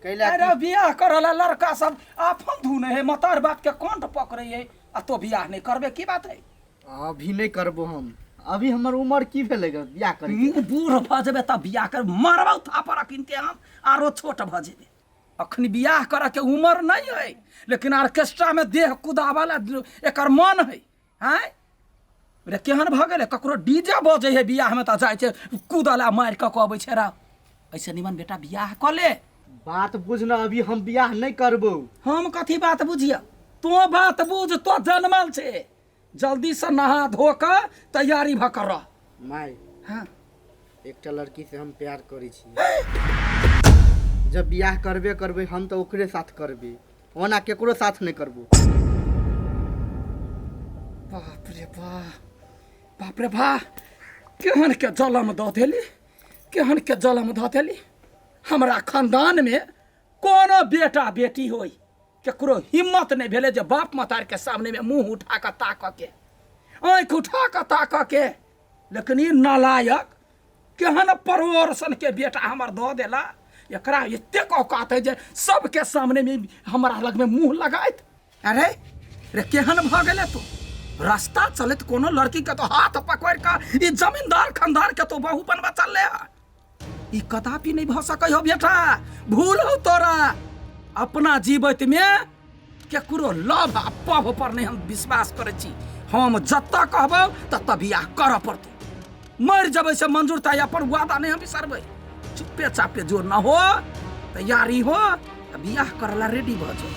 कैला अरे की? बियाह करला लड़का सब आफन धुने है, मतार बाप के कंठ पकड़े है आ तो बियाह नहीं करबे, की बात है? अभी नहीं करबो हम, अभी हमर उम्र की भेलै ग बियाह करे के? मुँह बूढ़ भऽ जेबे तब बियाह कर, मारबौ थापड़ अखिनते हम आरो छोट भऽ जेबे। अखन बियाह करऽ के उम्र नहीं है, लेकिन ऑर्केस्ट्रा में देह कुदावला एकर मन है। आँय रे केहन भऽ गेलै, ककरो डीजे बजै है बियाह में तऽ जाइ छै कुदला मारि कऽ अबै छै रा। ऐसे निमन बेटा बियाह कऽ ले। बात बुझ न, अभी हम बियाह नहीं करबो। हम कथी बात बुझिया, तो बात बुझ, तो जनमल छे, जल्दी से नहा धो कऽ तैयारी भऽ कऽ रह। माय। हाँ। एकटा लड़की से हम प्यार करै छी, जब बियाह करबे करबे हम तऽ ओकरे साथ करबे, ओना केकरो साथ नहीं करबो। बाप रे बाप, बाप रे बाप, केहन के जलम दऽ देली, केहन के जलम दऽ देली। हमरा खानदान में कोनो बेटा बेटी होई केकरो हिम्मत नहीं भेलै जे बाप मतार के सामने में मुंह उठा कऽ ताकऽ के, आँखि उठा कऽ ताकऽ के। लेकिन ई नालायक केहन परोर सन के बेटा हमर दऽ देला, एकरा एतेक औकात है जे सबके सामने में हमरा लग में मुंह लगाइत। अरे रे केहन भऽ गेलै तू, रास्ता चलैत कोनो लड़की के तो हाथ पकड़ कऽ ई जमींदार खानदान के तो बहू बनबा चलले है। ई कदापि नहीं भऽ सकै हो बेटा, भूल हो तोरा। अपना जीवत में केकरो लभ आ पभ पर नहीं हम विश्वास करै छी। हम जतऽ कहबौ ततऽ बियाह करऽ पड़तौ, मरि जेबै से मंजूर, ताहि अपन वादा नहीं हम बिसरबै। चुप्पे चापे जो न हो तैयारी हो आ बियाह करला रेडी भऽ जो।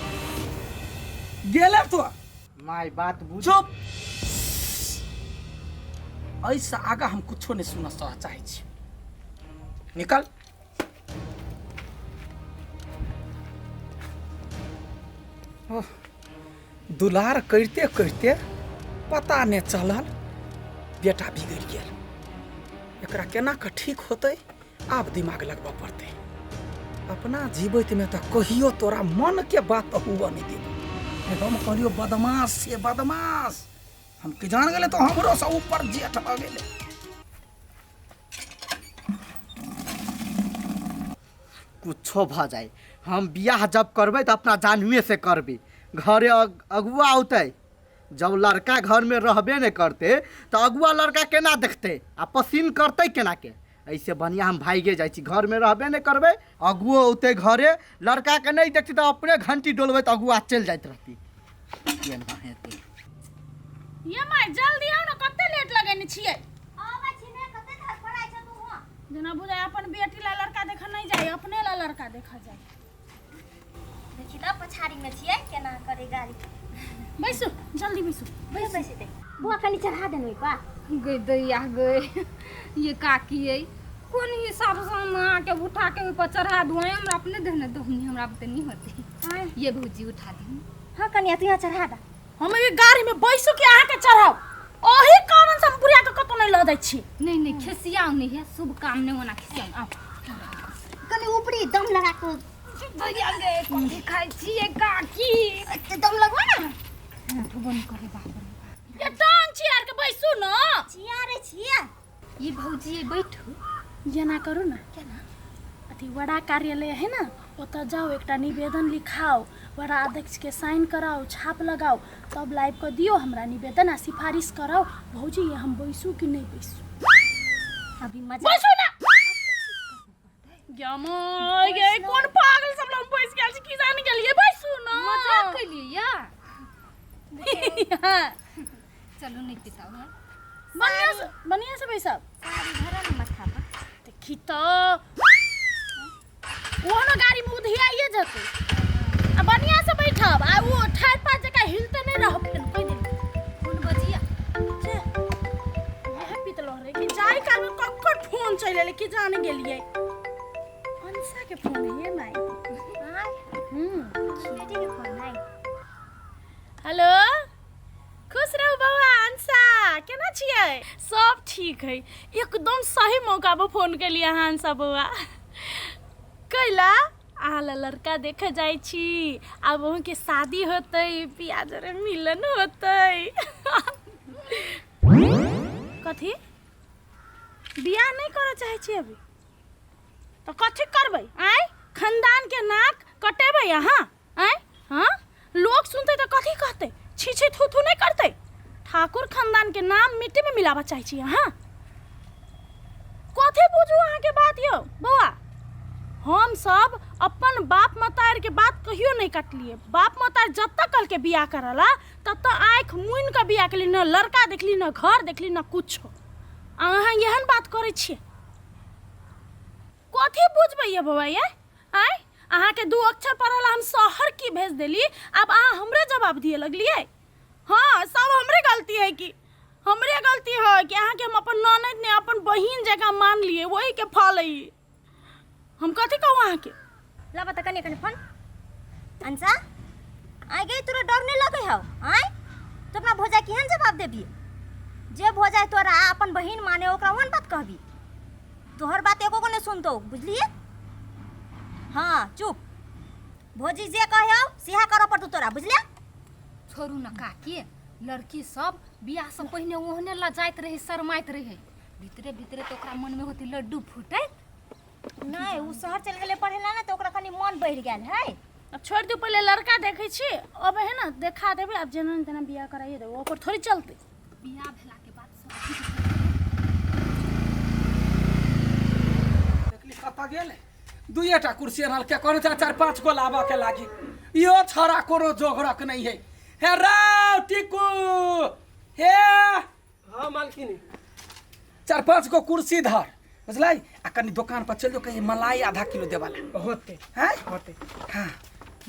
गेले तो माय बात बुझ। चुप, एहिसँ आगाँ हम कुछो नहीं सुनऽ सह चाहै छी, निकल। ओह, दुलार करिते करिते पता नहि चलल बेटा बिगड़ि गेल। एकरा केना कऽ ठीक होतै आब दिमाग लगबऽ पड़तै। अपना जीवैतमे तऽ कहियो तोरा मनके बात तऽ हुअ नहि देबौ। हम कहलियौ बदमाश से बदमाश, हम की जान गेलै तो हमरो से ऊपर जेठ भऽ गेलै। कुछो भऽ जाए, हम बियाह जब करबै तऽ अपना जानुए से करबै। घरे अगुआ औतै, जब लड़का घरमे रहबे नहि करतै तऽ अगुआ लड़का केना देखतै आ पसीन करतै केना के? एहिसँ बढ़िआँ हम भागिए जाइ छी, घरमे रहबे नहि करबै, अगुओ औतै घरे, लड़काके नहि देखतै तऽ अपने घंटी डोलबै तऽ अगुआ चलि जाइत रहतै। केना हेतै? ये माय जल्दी आउ ने, कते लेट लगेने छियै? आबै छी ने, कते धड़फड़ाइ छै तू हुआं? जेना बुझाय अपन बेटी ला लड़का देखऽ नहीं जाय, अपने ला लड़का देखऽ जाय। देखी तऽ पछाड़ी में छियै केना करे गाड़ी। बैसू जल्दी बैसू। बैस बैस दे बुआ, कनी चढ़ा देन ओहि पर। गई दैया गई, ये काकी अइ कोन हिसाब से हम अहाँके उठा के ओहि पर चढ़ा दू? हमरा अपने देहने दहुनी, हमरा बुते नहीं होते। ये भौजी उठा दी। हाँ कनिया, तू यहाँ चढ़ा दा। हम ये गाड़ी में बैसू कि अहाँके चढ़ाउ? ओही कारण से हम बुढ़िया के कतौ लऽ जाइ छी। नहीं नहीं, खिसियाओ नहीं है, शुभ काम नहीं होना खिसियाओ। आओ कनी ऊपरी दम लगा के भैया गे, कथी खाइ छियै काकी? एते दम लगवा ना। उठबो नहीं करे, बाप रे। ये टांग चियार के बैसू न। छिया रे छिया। ये भौजी, ये बैठू। एना करू ना, केना? अथी वड़ा कार्यालय है ना, ओतऽ जाओ, एकटा निवेदन लिखाओ, वड़ा अध्यक्ष के साइन कराओ, छाप लगाओ, तब लाइव कऽ दियौ हमरा निवेदन आ सिफारिश कराओ। भौजी ये हम बैसू कि नहि बैसू? अभी मजा बैसू ना गे गे, कोन पागल सब लग बैस गेल छी की जान गेलियै। बैसू ना। मजाक कैलियै या? हाँ। चलू, नहीं पिताओ है। बढ़िया से, बढ़िया से बैसब। साड़ी धरा ना माथा पर। देखी तऽ ओहनो गाड़ी में उधियाइए जेतै। आ बढ़िया से बैठब आ ओ ठाढ़ पात जकाँ हिलते नहि रहब। फेर कहि देली। फोन बजिया। छे, इएह पितलो रे कि जाय काल में कक्कर फोन चलि एलै कि जाने गेलियै। अंशा के फोन है माई। आय बेटी के फोन है। हेलो, खुश रहू बौआ। अंशा, केना छियै? सब ठीक है? एकदम सही मौका पर फोन केलियै अहाँ अंशा बौआ। कैला अहाँ ला लड़का देखे जाइ छी। आब अहूँके शादी होतै, बियाह जरे मिलन होतै। कथी बियाह नहि करऽ चाहै छी अभी? तऽ कथी करबै? आँय, खानदान के नाक कटेबै अहाँ? आँय? हाँ, लोग सुनतै तऽ कथी कहतै? छी छी थू थू नहि करतै? ठाकुर खानदान के नाम मिट्टी में मिलाबऽ चाहै छी अहाँ? कथी बुझू अहाँके बात यौ बौआ? हम सब अपन बाप मतार के बात कहियो नहीं काटलिए। बाप मतार जब तक कल के बियाह करला तब तक आँखि मुनि के बियाह केली, न लड़का देखली, न घर देखली, न कुछो। अहाँ एहन बात करै छियै? कथी बुझबै ये बौआ ये? आँय, अहाँके दू अक्षर पढ़ल हम शहर की भेज देली, आब अहाँ हमरे जवाब दिए लगलियै। हाँ, सब हमरे गलती है कि हमरे गलती है कि अहाँके हम अपन ननद ने अपन बहिन जकाँ मान लिए, वही के फल है ई। हम कथी कहू अहाँके? लाबा तऽ कनि कनि फोन। अंशा, आइ गई, तोरा डर नहीं लगे हौ? आय तो अपना भौजाई केहन जवाब देबी? जे भौजाई तोरा अपन बहिन माने, ओकरा ओहन बात कहबी? तोहर बात एको गो नहीं सुनतो, बुझलिए? हाँ, चुप। भौजी जे कहे हौ सेहा करऽ पड़तौ तोरा, बुझलिए? छोड़ू न काकी, लड़की सब बियाह से पहिने ओहने लजाइत रहे, शरमाइत रहे, भीतरे भीतरे तो ओकरा मन में होती लड्डू फूटैत। नहीं, उ शहर चल गेलै पढ़े ला ना, तऽ ओकरा कनि मन बढ़ि गेल है। अब छोड़ि दियौ, पहिले लड़का देखै छी। अब है ना, देखा देबै, आब जेना ने तेना बियाह कराइए देबै, ओकर थोड़ी चलतै। बियाह भेला के बाद सब ठीक। देखली कतऽ गेल? दुइएटा कुर्सी अनल के कहने चार चार पाँच गो लाबऽ के लागी। इहो छड़ा कोनो जोगरक नहीं है। हे राव टिकू, हे। हाँ मालकिनी। चार पाँच गो कुर्सी धर, बुझलै? आ कनि दोकान पर चलि जो, कही मलाई आधा किलो देबा ला। होते। हैं? होते। हाँ,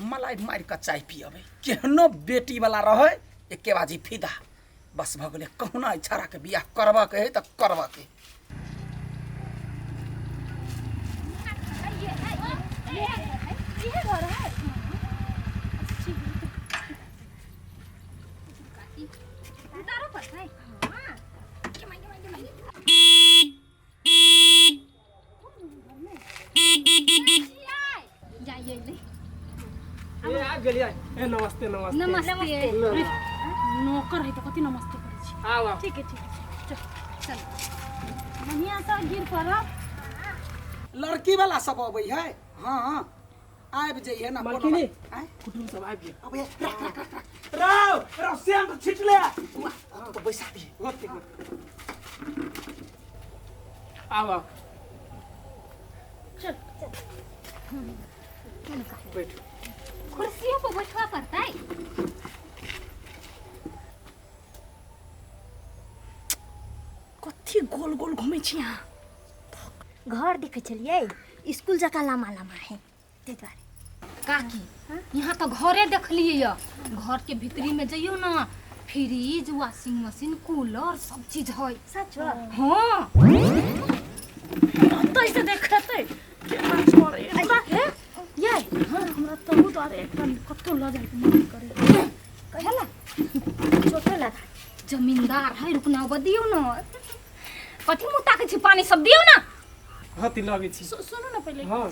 मलाई मारि कऽ चाय पियबै। केहनो बेटी वाला रहै, एके बाजी फिदा। बस भऽ गेलै। कहुना एहि छड़ाके बियाह करबऽ के है तऽ करबऽ के। इहे घर है? उतारो पड़तै। हाँ। जाइए ले। ए, आ गेलियै। ए, नमस्ते नमस्ते। नमस्ते। नौकर है तऽ कथी नमस्ते करै छी? आउ आउ। ठीक है, ठीक है, चल। चल। बढ़िया से गिर पड़ब। लड़की वाला सब अबै है? हाँ हाँ, आबि जइहे ना कोनो मालकिनी। बात। आँय? कुटुम सब आबि गेल। अबे रख रख रख रख, राव राव, सेंट छिटले उआ, तो बैसा दिए। होते होते, आउ आउ। चल। बैठू। कुर्सियों पर बैठवा पड़तै। कथी गोल गोल घूमै छी अहाँ? घर देखै छलियै, स्कूल जकाँ लामा लामा है, ताहि दुआरे। काकी, यहाँ तो घरे देखलिए ये। घर के भीतरी में जइयो ना, फ्रिज, वॉशिंग मशीन, कूलर सब चीज है। सच? हाँ। ओतऽ से देखतै केना छोड़े हमरा हे ये। हाँ, हमरा तहु दुआरे एकदम कतौ लऽ जाइके मन करे। कहिला चोटो लगा। जमींदार है, रुकना दियो ना। कथी मुँह ताकै छी पानी सब दियौ ना हाँ ती लगै छी। सुनू ना पहिले। हाँ।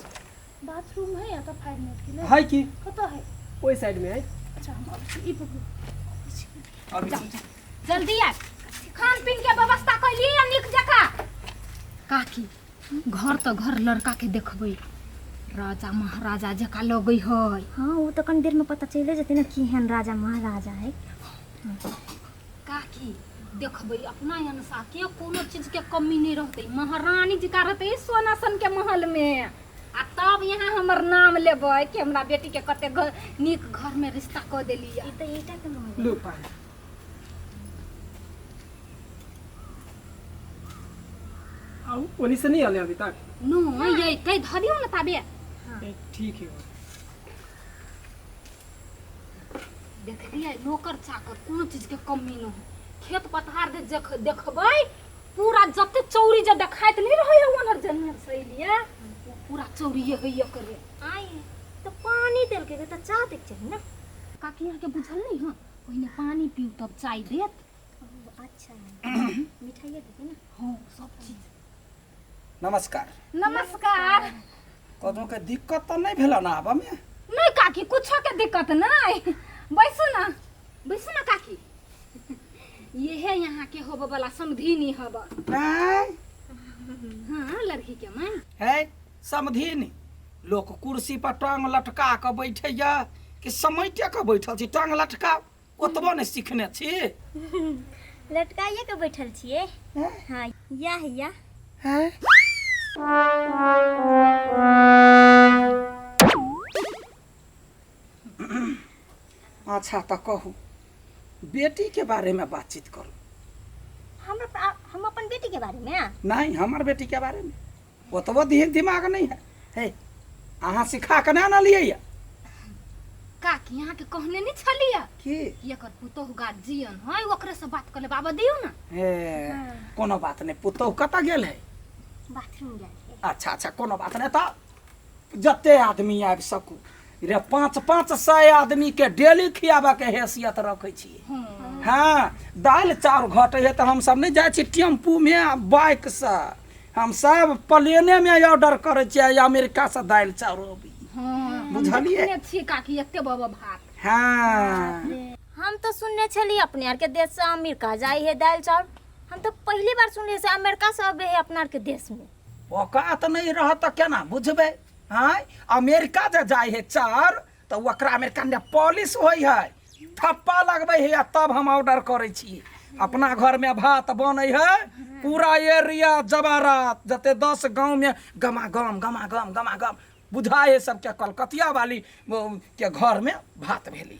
बाथरूम है या तो 5 मिनट के लिए? है की। कतऽ है? ओहि साइड में है। अच्छा, हम अबै छी। ई पकड़ू। अबै छी। जल्दी आब। खान पीन के व्यवस्था कैलियै या नीक जकाँ? काकी, घर तऽ घर लड़का के देखबै, राजा महाराजा जकाँ लगै है। हाँ, वो तो कनी देर में पता चले जेतै ने केहन राजा महाराजा है। काकी, देखबै अपना अनुसार के कोनो चीज के कमी नहीं रहतै, महारानी जकाँ रहतै सोना सन के महल में। आ तब यहाँ हमर नाम लेबै कि हमरा बेटी के कते घर नीक घर में रिश्ता कऽ देलियै। ई तऽ ईटा के महल। लू पानी। आ ओनी से नहीं आले अभी तक? नो, ये कहि धऽ दियौ ने ताबे। ए, ठीक है। देखलियै, नौकर चाकर कोनो चीज के कमी न हो। खेत पथार जे देखबै पूरा जते चौरी जे देखाइत नहीं रहै है ओनहर जन्हर से एलियै, ओ पूरा चौरिये होइए करे। आइ तऽ पानी देलकै तऽ चाह दैके चाही ने। काकी, अहाँके बुझल नहीं हँ? पहिने पानी पीउ तब चाय देत। ओ, अच्छा, मिठाइए देतै ने? हाँ, सब चीज। नमस्कार। नमस्कार। कोनो के दिक्कत तऽ नहि भेल ने आबऽमे? नहीं काकी, कुछो के दिक्कत नहीं। बैसू ना, बैसू ना काकी। ये है यहाँ के होबे वाला समधिनी हब। आँय? हाँ, लड़की के माय। है समधिनी, लोक कुर्सी पर टांग लटका कऽ बैठैया कि समेटे कऽ बैठल छी? टांग लटका ओतबो नहि सीखने छी। लटकाइए के बैठल छियै। हाँ, या है या। है अच्छा, तऽ कहू, बेटी के बारे में बातचीत करू। हमरा हम अपन बेटी के बारे में? नहीं, हमर बेटी के बारे में ओतबो दिमाग नहीं है। हे, अहाँ सिखा के नहि आनलियै या? काकी, अहाँके कहने नहीं छलियै की कि एकर पुतोहु गार्जियन है, ओकरे से बात कर ले बाबा दियौ ना। हे, कोनो बात नहीं। पुतोहु कतऽ गेल है? बाथरूम गेल है। अच्छा अच्छा, कोनो बात नहीं। तऽ जते आदमी आबि सकू रे, 500-500 आदमी के डेली खियाबऽ के हैसियत रखै छियै। हाँ, दालि चाउर घटै है तऽ हमसब नहि जाइ छी टेम्पूमे आ बाइकसँ, हमसब प्लेनेमे ऑर्डर करै छियै अमेरिकासँ दालि चाउर अबै। हाँ, बुझलियै? देखने छियै काकी एते बाबा भात। हाँ। हम तो सुनने छली अपने आर के देश से अमेरिका जाइ है दालि चाउर। हम तो पहली बार सुनलियै से अमेरिका से अबे है अपना आर के देश में। औकात नहि रहत तऽ केना बुझबै? आँय, अमेरिका जे जाइ है चाउर तऽ ओकरा अमेरिका में पॉलिश होइ है, थप्पा लगबै है आ तब हम ऑर्डर करै छी। अपना घर में भात बनै है, पूरा एरिया जवारात जते 10 गाँव में गमा गम गमा गम गमा गम बुझाइ है सबके, कलकतिया वाली के घर में भात भेलै।